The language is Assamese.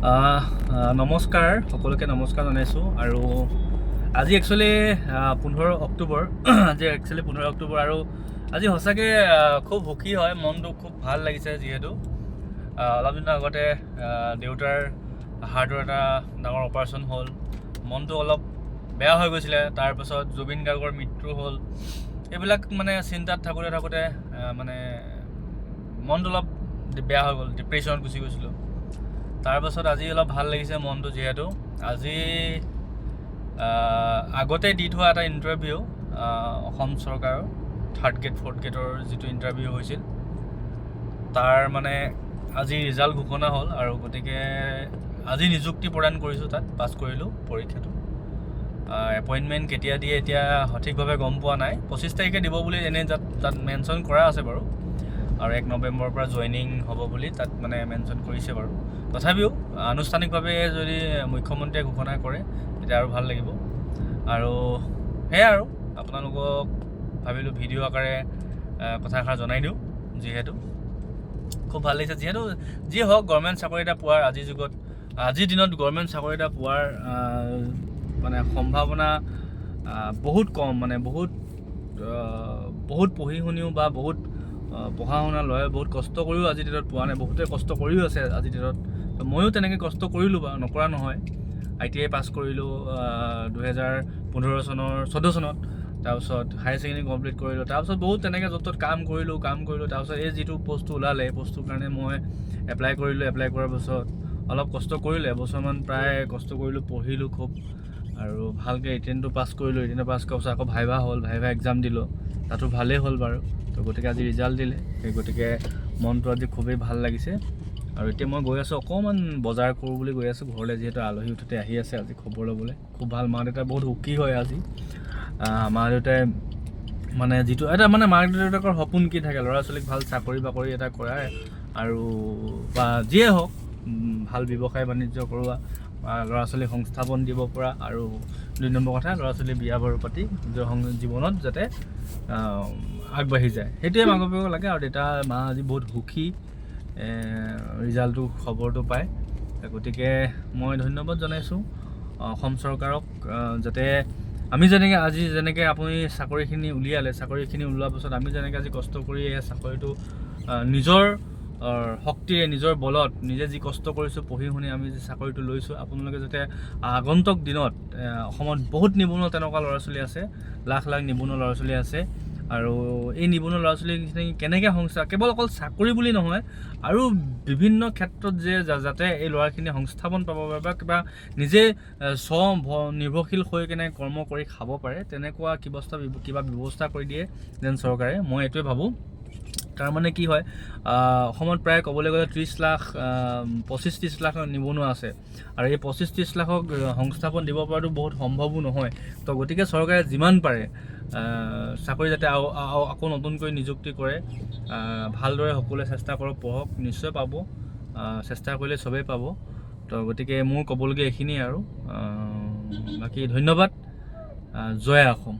আহ, আহ, নমস্কাৰ, সকলোকে নমস্কাৰ জনাইছোঁ। আৰু আজি একচুৱেলি 15 অক্টোবৰ। আজি একচুৱেলি 15 অক্টোবৰ আৰু আজি সঁচাকৈ খুব সুখী হয়, মনটো খুব ভাল লাগিছে, যিহেতু অলপ দিনৰ আগতে দেউতাৰ হাৰ্টৰ এটা ডাঙৰ অপাৰেশ্যন হ'ল, মনটো অলপ বেয়া হৈ গৈছিলে। তাৰপাছত জুবিন গাৰ্গৰ মৃত্যু হ'ল। এইবিলাক মানে চিন্তাত থাকোঁতে থাকোঁতে মানে মনটো অলপ বেয়া হৈ গ'ল, ডিপ্ৰেশ্যনত গুচি গৈছিলোঁ। তাৰপাছত আজি অলপ ভাল লাগিছে মনটো, যিহেতু আজি আগতে দি থোৱা এটা ইণ্টাৰভিউ, অসম চৰকাৰৰ থাৰ্ড গ্ৰেড, ফ'ৰ্থ গ্ৰেডৰ যিটো ইণ্টাৰভিউ হৈছিল, তাৰ মানে আজি ৰিজাল্ট ঘোষণা হ'ল আৰু গতিকে আজি নিযুক্তি প্ৰদান কৰিছোঁ, তাত পাছ কৰিলোঁ পৰীক্ষাটো। এপইণ্টমেণ্ট কেতিয়া দিয়ে এতিয়া সঠিকভাৱে গম পোৱা নাই। 25 তাৰিখে দিব বুলি এনেই তাত তাত মেনশ্যন কৰা আছে বাৰু আৰু 1 নৱেম্বৰৰ পৰা জইনিং হ'ব বুলি তাত মানে মেনশ্যন কৰিছে বাৰু। তথাপিও আনুষ্ঠানিকভাৱে যদি মুখ্যমন্ত্ৰীয়ে ঘোষণা কৰে, তেতিয়া আৰু ভাল লাগিব। আৰু সেয়াই আৰু আপোনালোকক ভাবিলোঁ ভিডিঅ' আকাৰে কথাষাৰ জনাই দিওঁ, যিহেতু খুব ভাল লাগিছে। যিহেতু যি হওক, গভৰ্ণমেণ্ট চাকৰি এটা পোৱাৰ আজিৰ যুগত, আজিৰ দিনত গভৰ্ণমেণ্ট চাকৰি এটা পোৱাৰ মানে সম্ভাৱনা বহুত কম। মানে বহুত বহুত পঢ়ি শুনিও বা বহুত পঢ়া শুনা ল'ৰাই বহুত কষ্ট কৰিও আজিৰ ডেটত পোৱা নাই। বহুতে কষ্ট কৰিও আছে আজিৰ ডেটত। তো ময়ো তেনেকৈ কষ্ট কৰিলোঁ বাৰু, নকৰা নহয়। আইটিআই পাছ কৰিলোঁ 2015 চনৰ, 14 চনত। তাৰপিছত হায়াৰ ছেকেণ্ডেৰী কমপ্লিট কৰিলোঁ। তাৰপিছত বহুত তেনেকৈ য'ত ত'ত কাম কৰিলোঁ, কাম কৰিলোঁ। তাৰপিছত এই যিটো পষ্টটো ওলালে, এই পষ্টটোৰ কাৰণে মই এপ্লাই কৰিলোঁ। এপ্লাই কৰাৰ পাছত অলপ কষ্ট কৰিলোঁ, এবছৰমান প্ৰায় কষ্ট কৰিলোঁ, পঢ়িলোঁ খুব আৰু ভালকৈ ৰিটেনটো পাছ কৰিলোঁ। ৰিটেনটো পাছ কৰাৰ পাছত আকৌ ভাইভা হ'ল, ভাইভা এক্সাম দিলোঁ, তাতো ভালেই হ'ল বাৰু। তো গতিকে আজি ৰিজাল্ট দিলে, সেই গতিকে মনটো আজি খুবেই ভাল লাগিছে। আৰু এতিয়া মই গৈ আছোঁ, অকণমান বজাৰ কৰোঁ বুলি গৈ আছোঁ ঘৰলৈ, যিহেতু আলহী উঠোতে আহি আছে আজি খবৰ ল'বলৈ। খুব ভাল, মা দেউতা বহুত সুখী হয় আজি। মা দেউতাই মানে যিটো এটা মানে মাক দেউতাকৰ সপোন কি থাকে, ল'ৰা ছোৱালীক ভাল চাকৰি বাকৰি এটা কৰাই আৰু বা যিয়ে হওক, ভাল ব্যৱসায় বাণিজ্য কৰোৱা বা ল'ৰা ছোৱালীক সংস্থাপন দিব পৰা আৰু দুই নম্বৰ কথা, ল'ৰা ছোৱালী বিয়া বাৰু পাতি নিজৰ জীৱনত যাতে আগবাঢ়ি যায়, সেইটোৱে মাক বাপেকক লাগে। আৰু দেউতা মা আজি বহুত সুখী ৰিজাল্টটো খবৰটো পায়। গতিকে মই ধন্যবাদ জনাইছোঁ অসম চৰকাৰক, যাতে আমি যেনেকৈ আজি যেনেকৈ আপুনি চাকৰিখিনি উলিয়ালে, চাকৰিখিনি ওলোৱাৰ পাছত আমি যেনেকৈ আজি কষ্ট কৰি এই চাকৰিটো নিজৰ শক্তিৰে, নিজৰ বলত, নিজে যি কষ্ট কৰিছোঁ, পঢ়ি শুনি আমি যে চাকৰিটো লৈছোঁ, আপোনালোকে যাতে আগন্তুক দিনত, অসমত বহুত নিবনুৱা তেনেকুৱা ল'ৰা ছোৱালী আছে, লাখ লাখ নিবনুৱা ল'ৰা ছোৱালী আছে আৰু এই নিবনুৱা ল'ৰা ছোৱালীখিনি কেনেকৈ কেৱল অকল চাকৰি বুলি নহয়, আৰু বিভিন্ন ক্ষেত্ৰত যে যাতে এই ল'ৰাখিনি সংস্থাপন পাব পাৰে বা কিবা নিজে স্ব নিৰ্ভৰশীল হৈ কেনে কৰ্ম কৰি খাব পাৰে, তেনেকুৱা কিবা ব্যৱস্থা কৰি দিয়ে যেন চৰকাৰে, মই এইটোৱে ভাবোঁ। তাৰমানে কি হয়, অসমত প্ৰায় ক'বলৈ গ'লে 30 লাখ, 25-30 লাখ নিবনুৱা আছে আৰু এই 25-30 লাখক সংস্থাপন দিব পৰাটো বহুত সম্ভৱো নহয়। তো গতিকে চৰকাৰে যিমান পাৰে চাকৰি যাতে আৰু আকৌ নতুনকৈ নিযুক্তি কৰে। ভালদৰে সকলোৱে চেষ্টা কৰক, পঢ়ক, নিশ্চয় পাব। চেষ্টা কৰিলে চবেই পাব। তো গতিকে মোৰ ক'বলগীয়া এইখিনিয়ে আৰু বাকী ধন্যবাদ। জয় অসম।